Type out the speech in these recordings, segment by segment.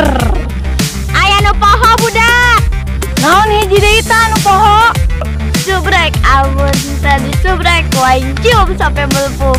Seger. Aya nu poho budak. Naon hiji deui tah nu poho? Subrek amun tadi subrek wain cium sampai melepuh.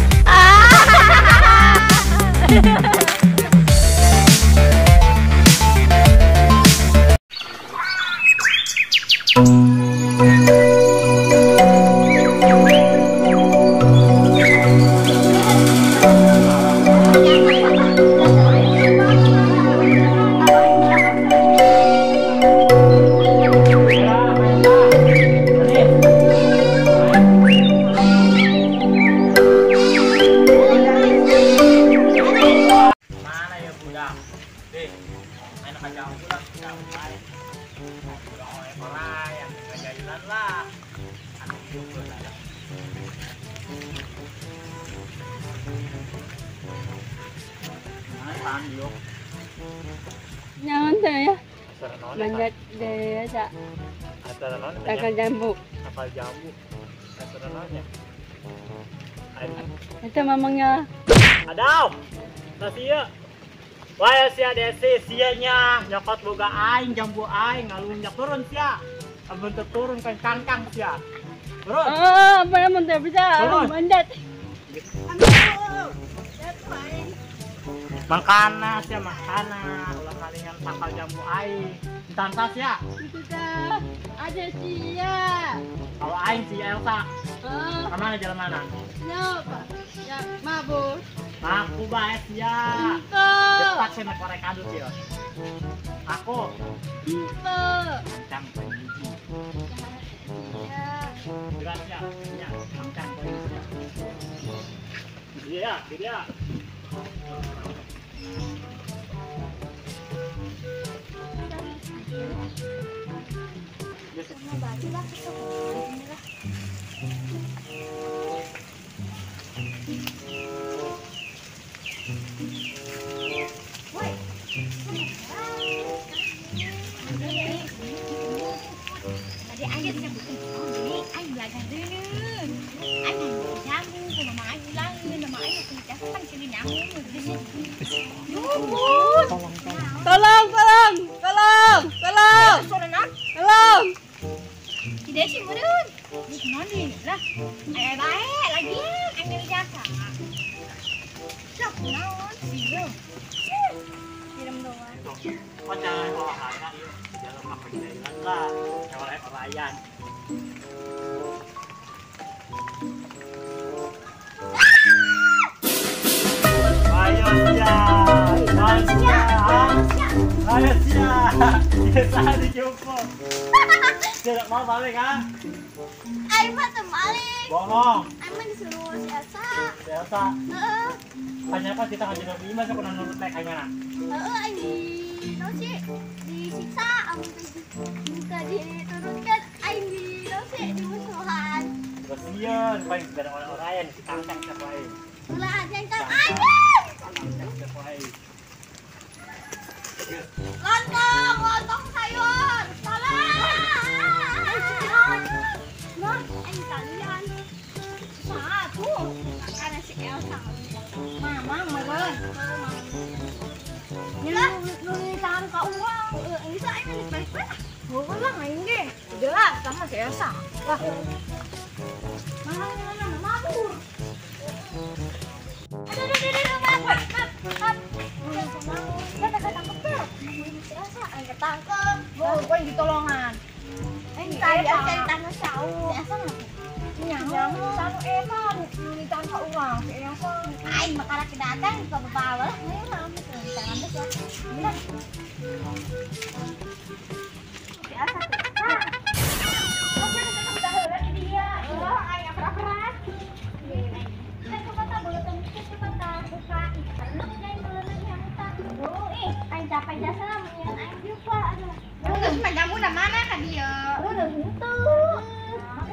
Nyaman saya. Manjat desa. Tangkal jambu. Tangkal jambu. Itu mamangnya. Adau. Sia. Wah sia desi sianya nyokot boga aing jambu aing ngalunjak turun sia. Amun teu turun kan kangkang sia. Turun. Oh, apa yang mun teu bisa manjat. Makana sia makana ulah kalingan tangkal jambu aing. Tanta sia. Itu tah. Ada sia. Kalau aing sia Elsa. Kemana jalan mana? Ya, Pak. Ya, mabur. Aku bae sia. Cepat saya nak korek kadut ya. Aku. Kancang poin hiji. Gerak sia. Ya, kancang poin sia. Dia, dia. Tadi aing jadi aing belajar dulu. Aing jambu, mama aing ulangin, mama aing kan sini nyamuk. Tolong, tolong, tolong, tolong, tolong. Tidak sih meureun. Di lah. Ayo bae lagi aing jasa. Sok naon sih. Kirim doang. Kok jangan olahraga yuk. Jalan apa jalan lah. Oleh-olayan. Ayo sia. Ayo sia. Ayo sia. Kita dijumpa. Tidak mau balik ah? Aing mah teu balik. Bohong. Aing mah disuruh si Elsa. Si Elsa. Heeh. Ternyata kita nggak jadi lima sih kurang nurut naik gimana? Heeh, aing di naon sih? Disiksa amun teu diturunkan aing di naon sih dimusuhan. Kasihan paling sedang orang-orang si kangkang siapa aing. Ulah aja kang aing. Siapa aing. Lontong, lontong sayur. Tolong. Nah, aing kalian. Satu, karena si Elsa. Mama, mama. Lah, nu ditahan ka uang. Bisa aing balik balik. Heueuh lah aing ge. Jelas sama si Elsa. Lah. Mana mana mabur. Aduh, aduh, aduh, maaf, maaf, maaf. Kita ketangkep tuh. Si Elsa aing ketangkep. Oh, gua yang ditolongan. Aing tadi cari tanah saung. Si Elsa ngapa? Nyamu, sanu eta nu ditahan ka urang si Elsa. Aing mah karek datang ke bawa lah. Ayo lah, tangan teh ya. Bener. Si Elsa teh. Capek jasa lah menyian aing juga. Aduh. Terus mah jambu dah mana ka dieu? Udah henteu.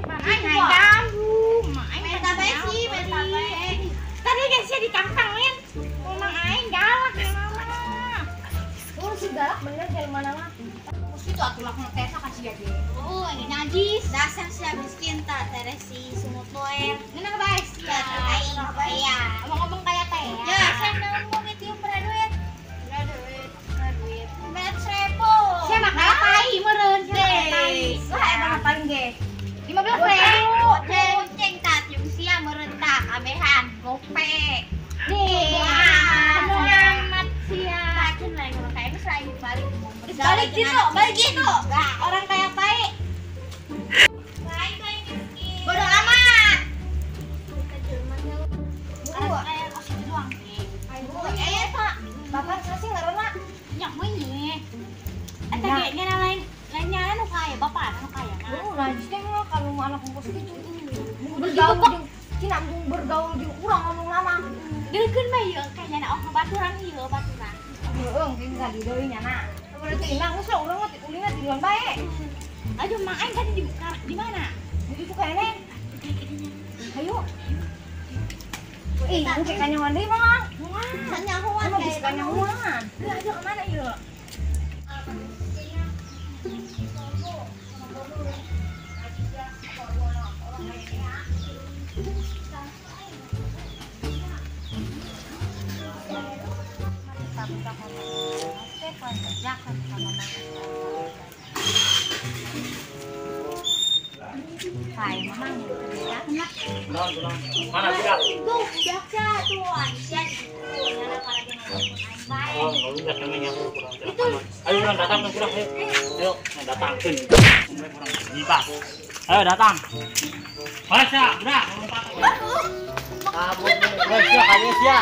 Mana aing jambu? Aing minta bae sih, minta bae. Tadi geus sia ditantangin. Memang aing galak mama. Oh, si galak bener dari mana mah? Mesti tuh atuh lakna teh ka sia ge. Oh, ini najis. Dasar sia miskin ta teresi sumut loer. Ngeunah bae sia. Aing iya. Ngomong-ngomong kayak teh ya. Ya, saya nemu tiup duit. Duit. Duit. Gope. Nih, amat sia. Racun lah yang kayak geus lain balik. Balik gitu, balik gitu. Orang kayak baik. Baik baik miskin. Bodoh amat. Orang kaya kos itu doang. Pak. Bapak sih ngaranna? Nya we. Eta ge nya lain lain nya nu kaya, bapak nu kaya mah. Oh, najis teh mah kalau anak kos gitu. Bergaul jeung cina bergaul jeung urang ngomong lama. Deukeun mah ieu kayana oh baturan ieu baturan. Heeh, engke ka deui nyana. Berarti inang geus lah urang mah ulina tiluan bae. Aduh, Mang aing tadi di mana? Di situ kayaknya. Ayo. Ih, engke kanyawan deui mah. Kanyawan. Emang bisa kanyawan. Lu aja ke mana ieu? Mana budak? Tuh, budak tuh, Aisyah itu. Nyala para dia ngomong aing bae. Oh, enggak kena kurang. Itu. Ayo urang datang kurang ayo. Ayo, datangkeun. Kurang gibah. Ayo datang. Masa, budak. Kabur. Woi, sia kamu sia.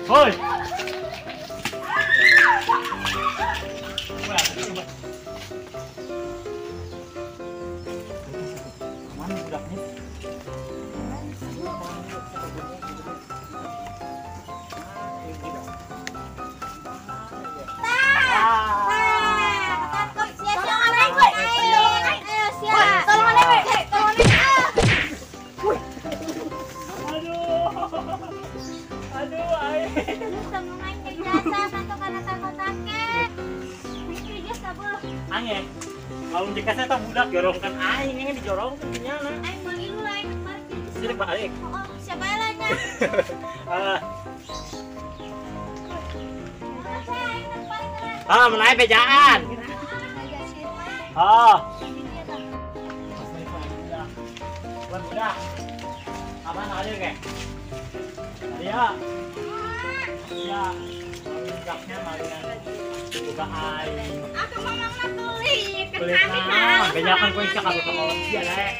Woi. Mana budaknya? Angin, kalau jika saya tahu budak jorongkan aing, ini dijorongkan gimana? Aing mau ilu lah, aing balik. Sini balik. Oh, siapa lahnya? Ah, menaik bejaan. Oh. Budak. Apa ada kayak? Dia. Ya. Budaknya malingan. Buka aing. Aku mamang na tulik. Kulit na. Bejakan ko siya kamu kalau siya lah.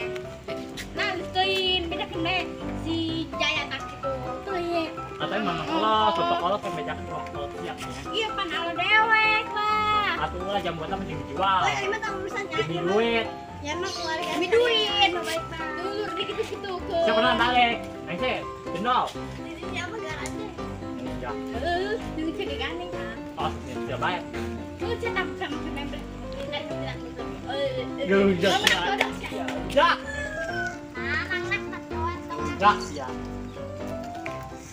Nah, lutuin bejakan deh si Jaya tak gitu. Tulik. Katanya mamang kolot, bapak kolot yang bejakan kolot siya kayaknya. Iya pan alo dewek lah. Atuh lah jam buat mending dijual. Oh, ini mah urusan demi duit. Ya mah keluarga. Demi duit. Dulur dikit gitu ke. Siapa pernah balik? Aing sih, jendol. Siapa garasi? Ya. Dulu cek gandeng ah. Oh, siapa bayar? Tuh cetak sama member. Ya. Ya. Ya. Aduh.